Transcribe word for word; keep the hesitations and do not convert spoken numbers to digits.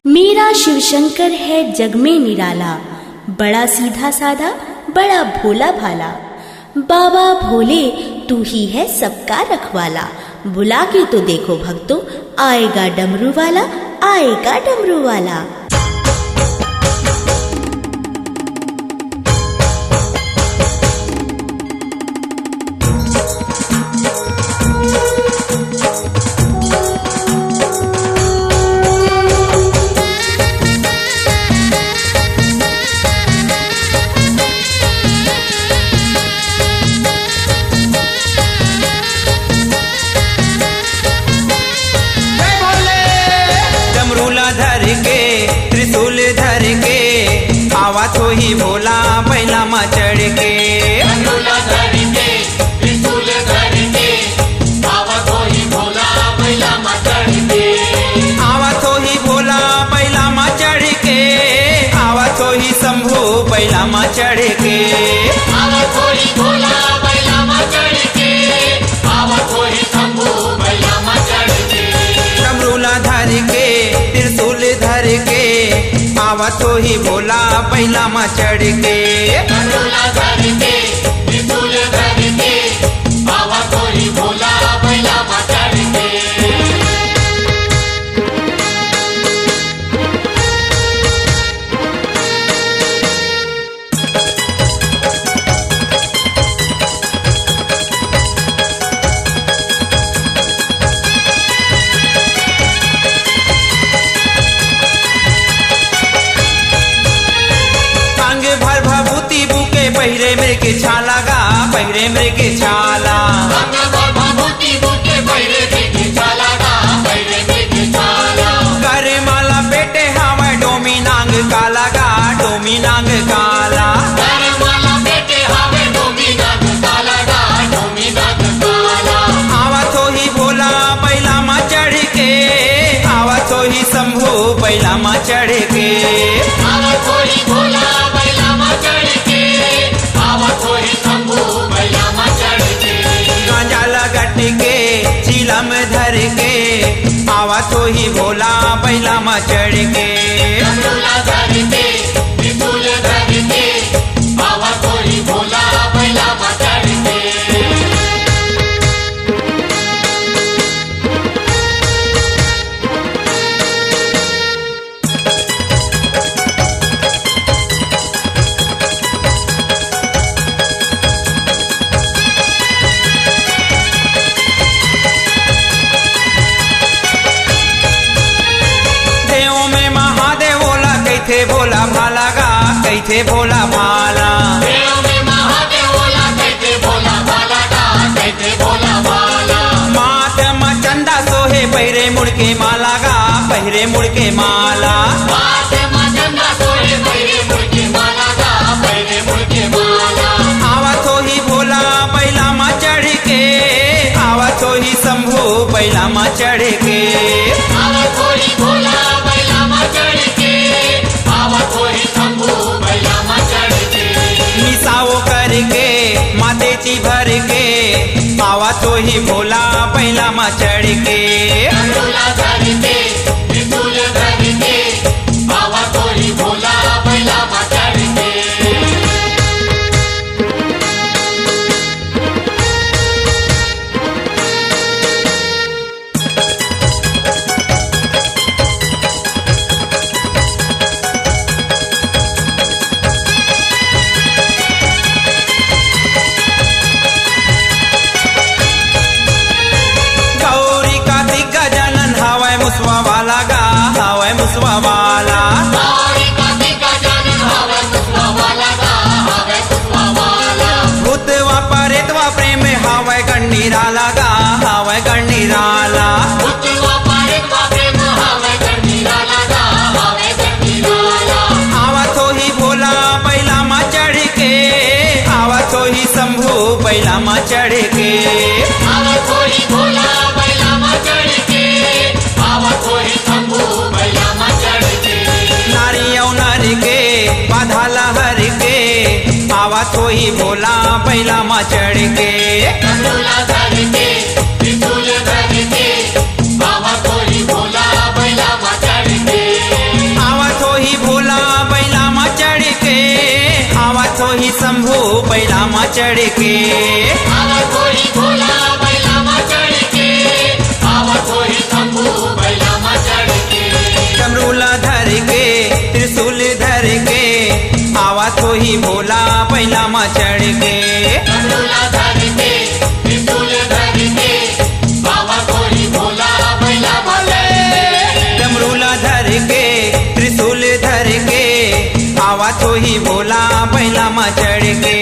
मेरा शिव शंकर है जग में निराला, बड़ा सीधा साधा, बड़ा भोला भाला। बाबा भोले, तू ही है सबका रखवाला। बुला के तो देखो भक्तों, आएगा डमरू वाला, आएगा डमरू वाला। जय भोले। डमरू ला धर के, त्रिशूल धर के, आवत होही भोला बइला म चढ़ के। डमरू ला धर के, त्रिशूल धर के, आवत होही भोला बइला म चढ़ के। आवत होही भोला बइला म चढ़ के, आवत होही शंभू बइला म चढ़ के। आवत होही भोला बइला म चढ़ के, आवत होही शंभू बइला म चढ़ के। डमरू ला धर के, त्रिशूल धर के, आवत होही भोला बइला म चढ़ के। डमरू ला धर के, त्रिशूल धर के, आवत होही भोला बइला म चढ़ के। अंग भर भभूति बुके, पहिरे मृग छाला गा, पहिरे मृग छाला। अंग भर भभूति बुके, पहिरे मृग छाला गा, पहिरे मृग छाला। करे माला पेटे हावय, डोमी नांग काला गा, डोमी नांग काला। करे माला पेटे हावय, डोमी नांग काला गा, डोमी नांग काला। आवत होही भोला बइला म चढ़ के, आवत होही शंभू बइला म चढ़ के। आवत होही भोला बइला म चढ़ के, आवत होही शंभू बइला म चढ़ के। गांजा ल गट के, चीलम धर के, आवत होही भोला बइला म चढ़ के। डमरू ला धर के, त्रिशूल धर के, आवत होही भोला बइला म चढ़ के। देव में महादेव ओला कहिथे भोला भाला गा, कहिथे भोला भाला। देव में महादेव ओला कहिथे भोला भाला गा, कहिथे भोला भाला। माथ म चंदा सोहे पहिरे मुड़ के माला गा, पहिरे मुड़ के माला। माथ म चंदा सोहे पहिरे मुड़ के माला गा, पहिरे मुड़ के माला। आवत होही भोला बइला म चढ़ के, आवत होही शंभू बइला म चढ़ के। आवत होही भोला बइला म चढ़ के, आवत होही शंभू बइला म चढ़ के। मिसाओ करके, माथे ची भर के, आवत होही भोला बइला म चढ़ के। डमरू ला धर के, त्रिशूल धर के, आवत होही भोला बइला म चढ़ के। गौरी कार्तिक गजानन हावय मुसवा वाला गा, हावय मुसवा वाला। गौरी कार्तिक गजानन हावय मुसवा वाला गा, हावय मुसवा वाला। भूतवा परेतवा प्रेम हावय गण निराला गा, हावय गण निराला। भूतवा परेतवा प्रेम हावय गण निराला गा, हावय गण निराला। आवत होही भोला बइला म चढ़ के, आवत होही शंभू बइला म चढ़ के। आवत होही भोला बइला म चढ़ के, आवत होही शंभू बइला म चढ़ के। नारी अउ नर के बाधा ला हर के, आवत होही भोला बइला म चढ़ के। डमरू ला धर के, त्रिशूल धर के, आवत होही भोला बइला म चढ़ के। चढ़ के। आवत होही भोला बैला म चढ़ के, आवत होही शंभू बैला म चढ़ के। डमरू ला धर के, त्रिशूल धर के, आवत होही भोला बैला म चढ़ के। डमरू ला धर के, त्रिशूल धर के, आवत होही भोला बैला म चढ़ के। डमरू ला धर के, त्रिशूल धर के, आवत होही भोला बैला म चढ़ के।